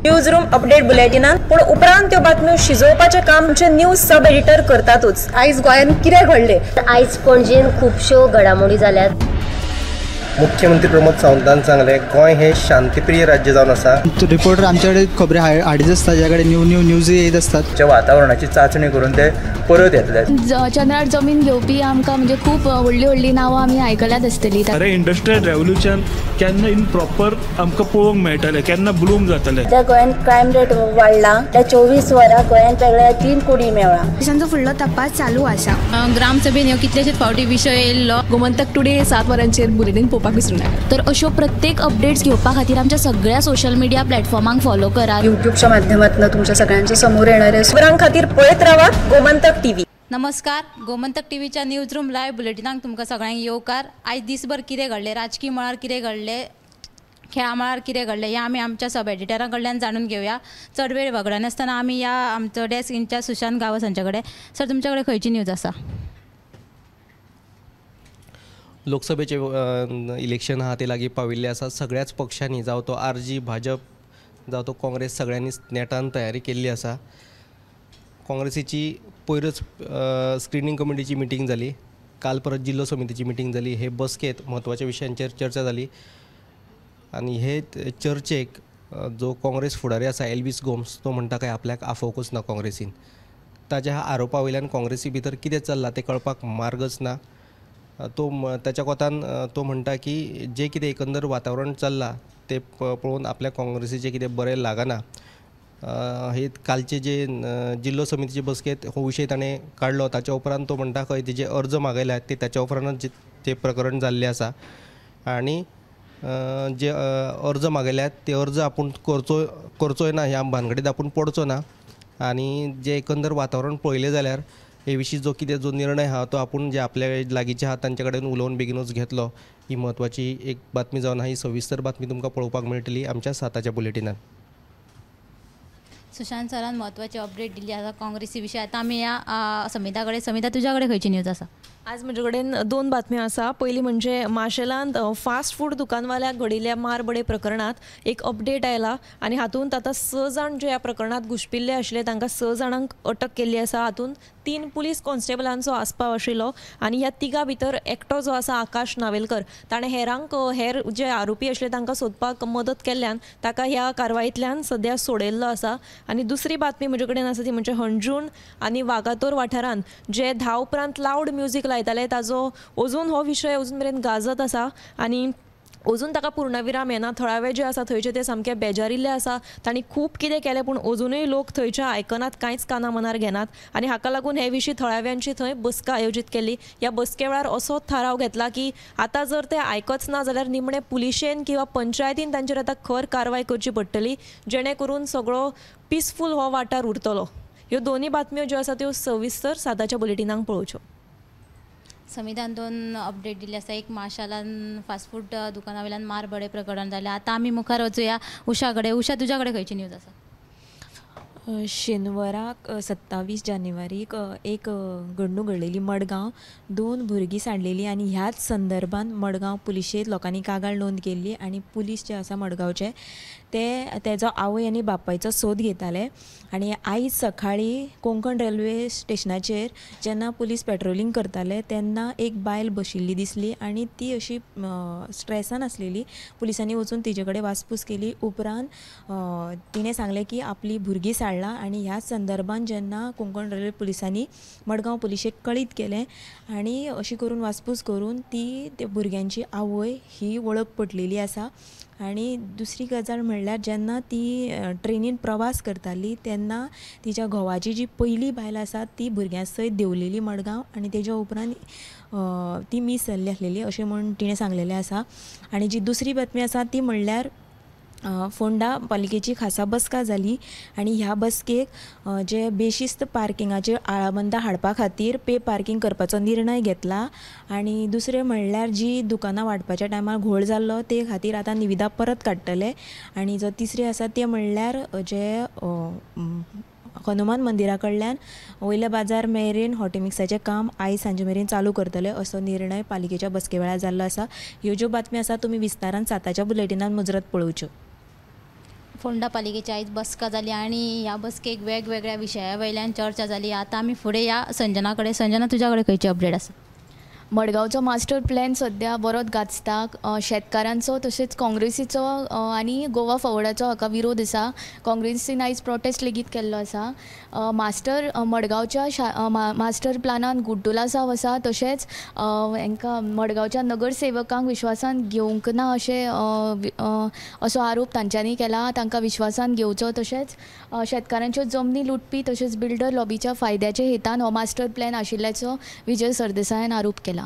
News room update बुलेटिनान, पूण उपरांत त्यो बातम्यो शिजोवपाचें काम आमचे न्यूज सब एडिटर करतातूच. आयज गोंयांत कितें घडलें, आयज पणजेन खुबश्यो घडामोडी जाल्यात. मुख्यमंत्री प्रमोद सावंतान सांगलें, गोंय हे शांतिप्रिय राज्य जावन आसा. रिपोर्टर आमच्याकडे खबरी हाडीत आसता, ज्या कडेन न्यू न्यू न्यूज येत आसतात. वातावरणाची चाचणी करून ते परत येतले. चंद्रार जमीन घेवपी आमकां म्हणजे खूब व्हडली व्हडली नांवां आमी आयकल्यात आसतली. अरे इंडस्ट्रियल रेव्होल्युशन केन्ना इन प्रॉपर आमकां पळोवंक मेळटलें, केन्ना ब्लूम जातलें. त्या गोंयांत क्रायम रेट वाडला, त्या 24 वरां गोंयांत वेगळ्या 3 कोटी मेळ्ळा. पोलिसांचो फुडलो तपास चालू आसा. ग्रामसभेन ह्यो कितलेशेच फावटी विशय येयल्लो. गोमंतक टुडे 7 वरांचेर बुलेटीन पळोवपाक विसरूं नाका. तर अश्यो प्रत्येक अपडेट्स घेवपा खातीर आमच्या सगळ्या सोशल मिडिया प्लॅटफॉर्मांक फॉलो करात. युट्यूबच्या माध्यमातून तुमच्या सगळ्यांच्या समोर येणारे खबरां खातीर पळयत रावात गोमंतक टीव्ही. नमस्कार, गोमंतक टीव्हीच्या न्यूज रूम लायव्ह बुलेटिनाक तुमकां सगळ्यांक येवकार. आयज दिसभर कितें घडलें, राजकी मळार कितें घडलें, खेळा मळार कितें घडलें हें आमी आमच्या सब एडिटरा कडल्यान जाणून घेवया. चड वेळ वगडायनासतना आमी ह्या आमचो डेस्क इन्चार्ज सुशांत गांवस हांचे कडेन. सर, तुमचे कडेन खंयची न्यूज आसा? लोकसभेचे इलेक्शन आहा ते लागीं पाविल्ले आसा. सगळ्याच पक्षांनी, जावं तो आरजी, भाजप, जावं तो काँग्रेस, सगळ्यांनीच नेटान तयारी केल्ली आसा. काँग्रेसीची पयरच स्क्रिनींग कमिटीची मिटींग जाली, काल परत जिल्लो समितीची मिटींग जाली. हे बसकेंत म्हत्वाच्या विशयांचेर चर्चा जाली आनी हे चर्चेक जो काँग्रेस फुडारी आसा एल्वीस गोम्स, तो म्हणटा काय आपल्याक आफोवकूच ना काँग्रेसीन. ताच्या आरोपा वयल्यान काँग्रेसी भितर कितें चल्लां तें कळपाक मार्गच ना. तो ताच्या कोतान तो म्हणटा की जें कितें एकंदर वातावरण चल्लां तें पळोवन आपल्या काँग्रेसीचें कितें बरें लागना. हे कालचे जे जिल्लो समितीचे बसकेंत हो विशय ताणें काडलो. ताच्या उपरांत तो म्हणटा खंय तेजे अर्ज मागयल्यात ते ताच्या उपरांतच ते प्रकरण जाल्लें आसा आनी जे अर्ज मागयल्यात ते अर्ज आपूण करचोय ना, ह्या भानगडीत आपूण पडचो ना. आनी जे एकंदर वातावरण पळयलें जाल्यार हे विशीं जो कितें जो निर्णय आहा तो आपूण जे आपल्या लागींचे आहा तांचे कडेन उलोवन बेगीनूच घेतलो. ही म्हत्वाची एक बातमी जावन आहा. ही सविस्तर बातमी तुमकां पळोवपाक मेळटली आमच्या 7च्या बुलेटिनान. सुशांत सरान म्हत्वाची अपडेट दिली आसा काँग्रेसी विशय. आतां आमी ह्या समिता कडेन. समिता, तुज्या कडेन खंयची न्यूज आसा? आज म्हजे कडेन 2 बातम्यो आसा. पयली म्हणजे माशेलांत फास्ट फूड दुकानवाल्याक घडिल्ल्या मारबडे प्रकरणांत एक अपडेट आयला आनी हातूंत आतां 6 जाण जे ह्या प्रकरणांत घुसपिल्ले आशिल्ले तांकां 6 जाणांक अटक केल्ली आसा. हातूंत 3 पुलीस कॉन्स्टेबलांचो आस्पाव आशिल्लो आनी ह्या 3 भितर एकटो जो आसा आकाश नावेलकर, ताणें हेरांक हेर जे आरोपी आशिल्ले तांकां सोदपाक मदत केल्ल्यान ताका ह्या कारवायेंतल्यान सद्या सोडयल्लो आसा. आनी दुसरी बातमी म्हजे कडेन आसा ती म्हणजे हणजूण आनी वागातोर वाठारांत जे 10 उपरांत लावड म्युजीक लायताले ताजो अजून हो विशय अजून मेरेन गाजत आसा आनी अजून ताका पूर्णविराम येना. थळावे जे आसा थंयचे ते सामके बेजारिल्ले आसा. तांणी खूब कितें केलें पूण अजुनूय लोक थंयच्या आयकनात, कांयच काना मनार घेनात आनी हाका लागून हे विशीं थळाव्यांची थंय बसका आयोजीत केल्ली. ह्या बसके वेळार असो थाराव घेतला की आतां जर ते आयकच ना जाल्यार निमणे पुलिशेन किंवा पंचायतीन तांचेर आतां खर कारवाय करची पडटली, जेणे करून सगळो पिसफूल हो वाठार उरतलो. ह्यो दोनूय बातम्यो ज्यो आसा त्यो सविस्तर 7च्या बुलेटिनाक पळोवच्यो. समितान 2 अपडेट दिली आसा. एक माशालान फास्ट फूड दुकाना वयल्यान मारबडे प्रकरण जालें. आतां आमी मुखार वचुया उषा कडेन. उषा, तुज्या कडेन खंयची न्यूज आसा? शेनवाराक 27 जानेवारीक एक घडणूक घडलेली मडगांव. 2 भुरगीं सांडलेली आनी ह्याच संदर्भान मडगांव पुलिशेंत लोकांनी कागाळ नोंद केल्ली आनी पुलीस जे आसा मडगांवचे ते तेजो आवय आनी बापायचो सोद घेताले. आनी आयज सकाळीं कोंकण रेल्वे स्टेशनाचेर जेन्ना पुलीस पेट्रोलिंग करताले तेन्ना एक बायल बशिल्ली दिसली आनी ती अशी स्ट्रेसान आसलेली. पुलिसांनी वचून तिजे कडेन वासपूस केली. उपरांत तिणें सांगलें की आपली भुरगीं सांडला आनी ह्याच संदर्भान जेन्ना कोंकण रेल्वे पुलिसांनी मडगांव पुलिशेक कळीत केलें आनी अशी करून वासपूस करून ती त्या भुरग्यांची आवय ही वळख पटलेली आसा. आनी दुसरी गजाल म्हणल्यार जेन्ना ती ट्रेनीन प्रवास करताली तेन्ना तिच्या घोवाची जी पयली बायल आसा ती भुरग्यां सयत देंवलेली मडगांव आनी तेज्या उपरांत ती मीस जाल्ली आसलेली अशें म्हूण तिणें सांगलेलें आसा. आनी जी दुसरी बातमी आसा ती म्हणल्यार फोंडा पालिकेची खासा बसका जाली आनी ह्या बसकेक जे बेशिस्त पार्किंगाचेर आळाबंदा हाडपा खातीर पे पार्किंग करपाचो निर्णय घेतला. आनी दुसरें म्हणल्यार जी दुकानां वाडपाच्या टायमार घोळ जाल्लो ते खातीर आतां निविदा परत काडटले. आनी जो तिसरें आसा तें म्हणल्यार जे हनुमान मंदिरा कडल्यान वयल्या बाजार मेरेन हॉटेमिक्साचें काम आयज सांजे मेरेन चालू करतले असो निर्णय पालिकेच्या बसके वेळार जाल्लो आसा. ह्यो ज्यो बातम्यो आसा तुमी विस्तारान 7च्या बुलेटिनान मुजरत पळोवच्यो. फोंडा पालिकेची आयज बसका जाली आनी ह्या बसकेक वेगवेगळ्या विशया वयल्यान चर्चा जाली. आतां आमी फुडें या संजना कडेन. संजना, तुज्या कडेन खंयची अपडेट आसा? मडगांवचो मास्टर प्लॅन सद्या बरोच गाजता. शेतकारांचो तशेंच काँग्रेसीचो आनी गोवा फॉवर्डाचो हाका विरोध आसा. काँग्रेसीन आयज प्रोटेस्ट लेगीत केल्लो आसा. मास्टर मडगांवच्या मास्टर प्लॅनान गुड्डुलासाव आसा, तशेंच हांकां मडगांवच्या नगरसेवकांक विश्वासान घेवंक ना अशें असो आरोप तांच्यांनी केला. तांकां विश्वासान घेवचो, तशेंच शेतकारांच्यो जमनी लुटपी तशेंच बिल्डर लॉबीच्या फायद्याच्या हेतान हो मास्टर प्लॅन आशिल्ल्याचो विजय सरदेसायान आरोप केला.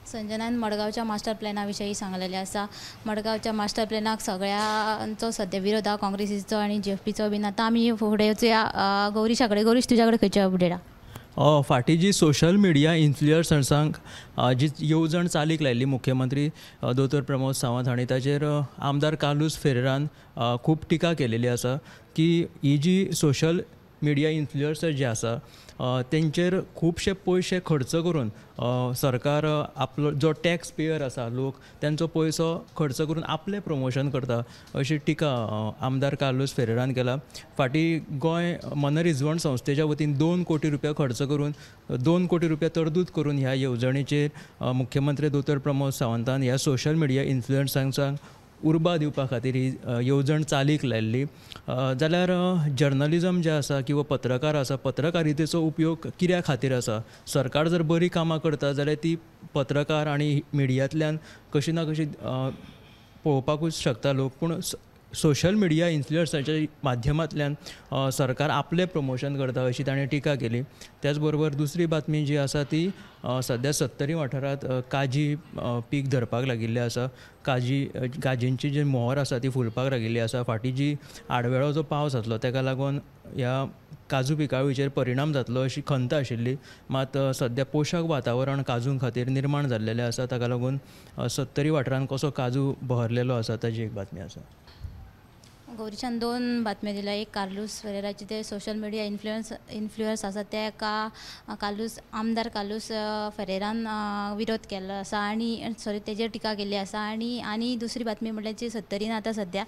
संजनान मडगांवच्या मास्टर प्लॅना विशीं सांगलेलें आसा. मडगांवच्या मास्टर प्लॅनाक सगळ्यांचो सद्या विरोध आसा, काँग्रेसीचो आनी जीएफपीचो बीन. आतां आमी फुडें वचुया गौरीशा कडेन. गौरीश, तुज्या कडेन खंयची अपडेट आसा? फाटीं जी सोशल मिडिया इन्फ्लुयन्सर्सांक जी येवजण चालीक लायिल्ली मुख्यमंत्री दोतोर प्रमोद सावंत हांणी, ताचेर आमदार कार्लूस फेरेरान खूब टिका केलेली आसा की ही जी सोशल मिडिया इन्फ्लुयन्सर जे आसा तेंचेर खुबशे पयशे खर्च करून सरकार आपलो जो टॅक्स पेयर आसा लोक तेंचो पयसो खर्च करून आपलें प्रमोशन करता अशी टिका आमदार कार्लूस फेरेरान केला. फाटीं गोंय मनरिजवण संस्थेच्या वतीन 2 कोटी रुपया खर्च करून 2 कोटी रुपया तरतूद करून ह्या येवजणेचेर मुख्यमंत्री दोतोर प्रमोद सावंतान ह्या सोशल मिडिया इन्फ्लुयन्सर्सांक उर्बा दिवपा खातीर ही येवजण चालीक लायिल्ली. जाल्यार जर्नलिजम जें आसा किंवा पत्रकार आसा, पत्रकारितेचो उपयोग कित्या खातीर आसा? सरकार जर बरी कामां करता जाल्यार ती पत्रकार आनी मिडियांतल्यान कशी ना कशी पळोवपाकूच शकता लोक, पूण सोशल मिडिया इन्फ्लुयन्सराच्या माध्यमांतल्यान सरकार आपलें प्रमोशन करता अशी ताणें टिका केली. त्याच बरोबर दुसरी बातमी जी आसा ती सद्या सत्तरी वाठारांत काजी पीक धरपाक लागिल्लें आसा. काजींची जी मोहर आसा ती फुलपाक लागिल्ली आसा. फाटीं जी आडवेळो जो पावस आसलो ताका लागून ह्या काजू पिकावळीचेर परिणाम जातलो अशी खंत आशिल्ली, मात सद्या पोशक वातावरण काजूं खातीर निर्माण जाल्लेलें आसा. ताका लागून सत्तरी वाठारांत कसो काजू बहरलेलो आसा ताजी एक बातमी आसा. गौरीशान 2 बातम्यो दिल्या. एक कार्लूस फेरेराचे ते सोशल मिडिया इन्फ्लुयन्स आसा तेका आमदार कार्लूस फेरेरान विरोध केल्लो आसा आनी सॉरी तेजेर टिका केल्ली आसा. आनी आनी दुसरी बातमी म्हळ्यार जी सत्तरीन आतां सद्या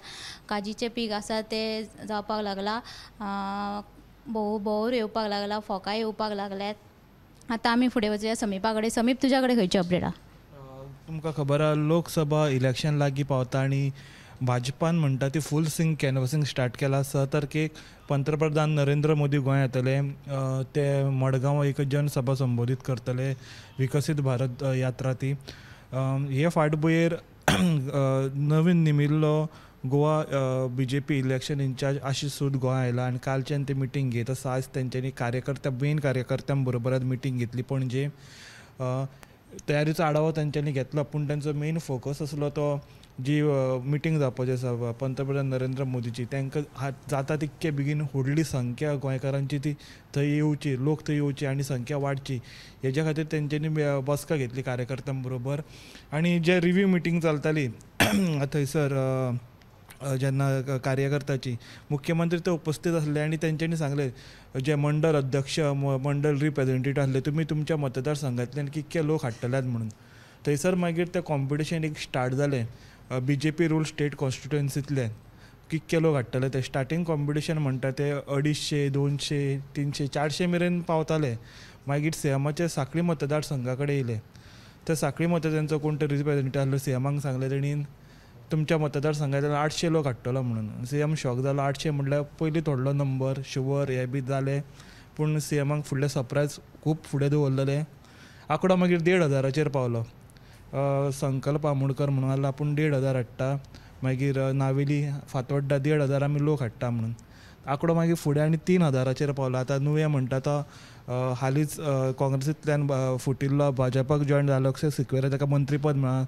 काजीचें पीक आसा तें जावपाक लागलां, भोंवर येवपाक लागला, फोकां येवपाक लागल्यात. आतां आमी फुडें वचुया समीपा कडेन. समीप, तुज्या कडेन खंयची अपडेट आसा? तुमकां खबर आसा लोकसभा इलेक्शन लागीं पावता आनी भाजपान म्हणटा ती फूल सिंग कॅनवसींग स्टार्ट केला. 6 तारखेक पंतप्रधान नरेंद्र मोदी गोंयांत येतले, ते मडगांव एक जनसभा संबोधीत करतले, विकसीत भारत यात्रा ती. हे फाटभुंयेर नवीन नेमिल्लो Goa B J P election incharge Ashish Sood गोंया आयला आनी कालच्यान ते मिटींग घेत आसा. आज तेंच्यांनी कार्यकर्त्या मेन कार्यकर्त्यां बरोबर मिटींग घेतली पणजे. तयारीचो आढावो तेंच्यांनी घेतलो, पूण तेंचो मेन फोकस आसलो तो जी मिटींग जावपाची आसा पंतप्रधान नरेंद्र मोदीची, तांकां जाता तितके बेगीन व्हडली संख्या गोंयकारांची ती थंय येवची, लोक थंय येवची आनी संख्या वाडची हेज्या खातीर तेंच्यांनी बसका घेतली कार्यकर्त्यां बरोबर. आनी जे रिव्यू मिटींग चलताली थंयसर जेन्ना कार्यकर्त्याची, मुख्यमंत्री ते उपस्थित आसले आनी तेंच्यांनी सांगलें जे मंडल अध्यक्ष मंडल रिप्रेझेंटेटिव्ह आसले तुमी तुमच्या मतदारसंघांतल्यान कितके लोक हाडटल्यात म्हणून. थंयसर मागीर तें कॉम्पिटिशन एक स्टार्ट जालें B J P rule state कॉन्स्टिट्युएन्सींतल्यान कितके लोक हाडटले ते. स्टार्टींग कॉम्पिटिशन म्हणटा ते 250, 200, 300, 400 मेरेन पावताले. मागीर सीएमाचे सांखळी मतदारसंघा कडेन येयले, ते सांखळी मतदारांचो कोण तरी रिप्रेझेंटेटिव्ह आसलो, सीएमाक सांगलें तेणीन तुमच्या मतदारसंघांतल्यान 800 लोक हाडटलो म्हणून. सीएम शॉक जालो, 800 म्हटल्यार पयलीं थोडलो नंबर शुवर हे बी जाले, पूण सीएमाक फुडलें सरप्रायज खूब फुडें दवरलेलें. आंकडो मागीर 1500 पावलो. संकल्प आमोणकर म्हणून आसलो, आपूण 1500 हाडटा, मागीर नावेली फातोड्डा 1500 आमी लोक हाडटा म्हणून. आंकडो मागीर फुडें आनी 3000 पावलो. आतां नुवें म्हणटा तो हालींच काँग्रेसींतल्यान फुटिल्लो भाजपाक जॉयन जालो अक्षय सिक्वेरा, ताका मंत्रीपद मेळ्ळां,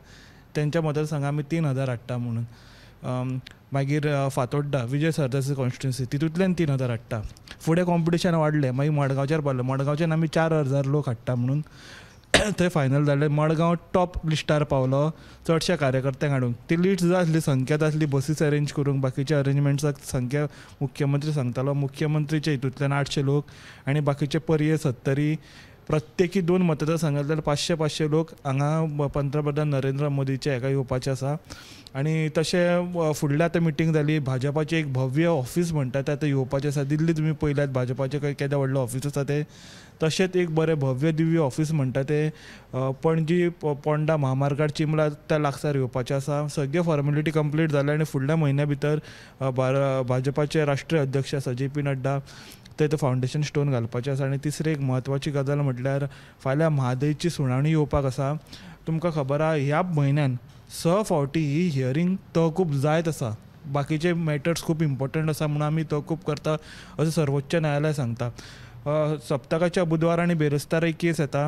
तेंच्या मतदारसंघांत आमी 3000 हाडटा म्हणून. मागीर फातोड्डा विजय सरदेसाय कॉन्स्टिट्युएन्सी तितूंतल्यान 3000 हाडटा. फुडें कॉम्पिटिशन वाडलें, मागीर मडगांवचेर पावलें, मडगांवच्यान आमी 4000 लोक हाडटा म्हणून थंय फायनल जालें. मडगांव टॉप लिस्टार पावलो चडश्या कार्यकर्त्यांक हाडूंक. ती लिस्ट जाय आसली, संख्या जाय आसली बसीस अरेंज करूंक, बाकीच्या अरेंजमेंट्साक संख्या मुख्यमंत्री सांगतालो. मुख्यमंत्रीच्या हितूंतल्यान 800 लोक आनी बाकीचे पर्ये सत्तरी प्रत्येकी 2 मतदारसंघांतल्यान 500-500 लोक हांगा पंतप्रधान नरेंद्र मोदीचे हेका येवपाचे आसा. आनी तशें फुडल्या आतां मिटींग जाली, भाजपाचें एक भव्य ऑफिस म्हणटा तें आतां येवपाचें आसा. दिल्ली तुमी पळयल्यात भाजपाचें केदें व्हडलें ऑफिस आसा तें, तशेंच एक बरें भव्य दिव्य ऑफिस म्हणटा तें पणजी पोंडा म्हामार्गार चिमला त्या लागसार येवपाचें आसा. सगळे फॉर्मेलिटी कंप्लीट जाले आनी फुडल्या म्हयन्या भितर भाजपाचे राष्ट्रीय अध्यक्ष आसा जे.पी. नड्डा ते फावंडेशन स्टोन घालपाचें आसा. आनी तिसरी एक म्हत्वाची गजाल म्हटल्यार फाल्यां म्हादयची सुनावणी येवपाक आसा. तुमकां खबर आहा ह्या म्हयन्यान 6 फावटी ही हियरींग तहकूब जायत आसा. बाकीचे मॅटर्स खूब इम्पॉर्टंट आसा म्हणून आमी तहकूब करता अशें सर्वोच्च न्यायालय सांगता. सप्तकाच्या बुधवार आनी बेरेस्तारय केस येता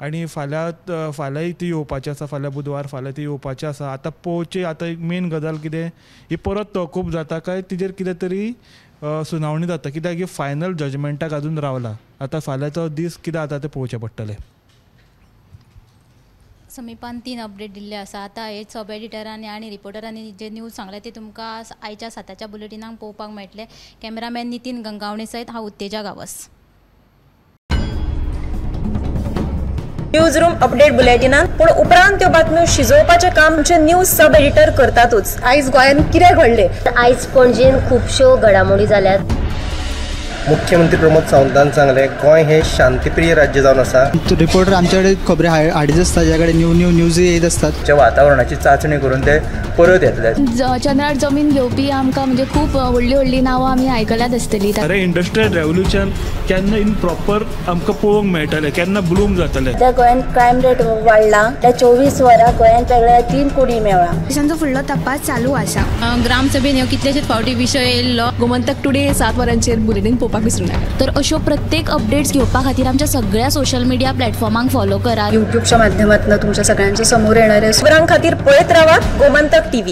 आनी फाल्यांय ती येवपाची आसा. फाल्यां बुधवार, फाल्यां ती येवपाची आसा. आतां पळोवची आतां एक मेन गजाल कितें, ही परत तहकूब जाता काय तिजेर कितें तरी सुनावणी जाता, कित्याक की फायनल जजमेंटाक अजून रावला. आतां फाल्यांचो दीस कितें जाता तें पळोवचें पडटलें. समीपान 3 अपडेट दिल्ले आसा. आतां हे सब एडिटरांनी आनी रिपोर्टरांनी जे न्यूज सांगले ते तुमकां आयच्या 7च्या बुलेटिनाक पळोवपाक मेळटले. कॅमेरामॅन नितीन गंगावणे सयत हांव Utteja Gawas. News room update बुलेटिनान पूण उपरांत त्यो बातम्यो शिजोवपाचें काम आमचे न्यूज सब एडिटर करतातूच. आयज गोंयांत कितें घडलें, आयज पणजेन खुबश्यो घडामोडी जाल्यात. मुख्यमंत्री प्रमोद सावंतान सांगलें गोंय हे शांतीप्रिय राज्य जावन आसा. रिपोर्टर आमचे कडेन खबरी हाडीत आसता, ज्या कडेन न्यू न्यू न्यूज येत आसतात. वातावरणाची चांचणी करून ते परत येतले. चंद्रार जमीन घेवपी आमकां म्हणजे खूब व्हडली व्हडली नांवां आमी आयकल्यात आसतली. अरे इंडस्ट्रियल रेव्होल्युशन केन्ना इन प्रॉपर आमकां पळोवंक मेळटलें, केन्ना ब्लूम जातलें. त्या गोंयांत क्रायम रेट वाडला, त्या 24 वरां गोंयांत वेगळ्या 3 कोटी मेळ्ळा. तांचो फुडलो तपास चालू आसा. ग्रामसभेन ह्यो कितलेशेच फावटी विशय येयल्लो. गोमंतक टुडे 7 वरांचेर बुलेटीन पळोवपाक विसरूं नाका. तर अश्यो प्रत्येक अपडेट्स घेवपा खातीर आमच्या सगळ्या सोशल मिडिया प्लॅटफॉर्मांक फॉलो करात. युट्यूबच्या माध्यमातून तुमच्या सगळ्यांच्या समोर येणाऱ्या खबरां खातीर पळयत रावात गोमंतक टीव्ही.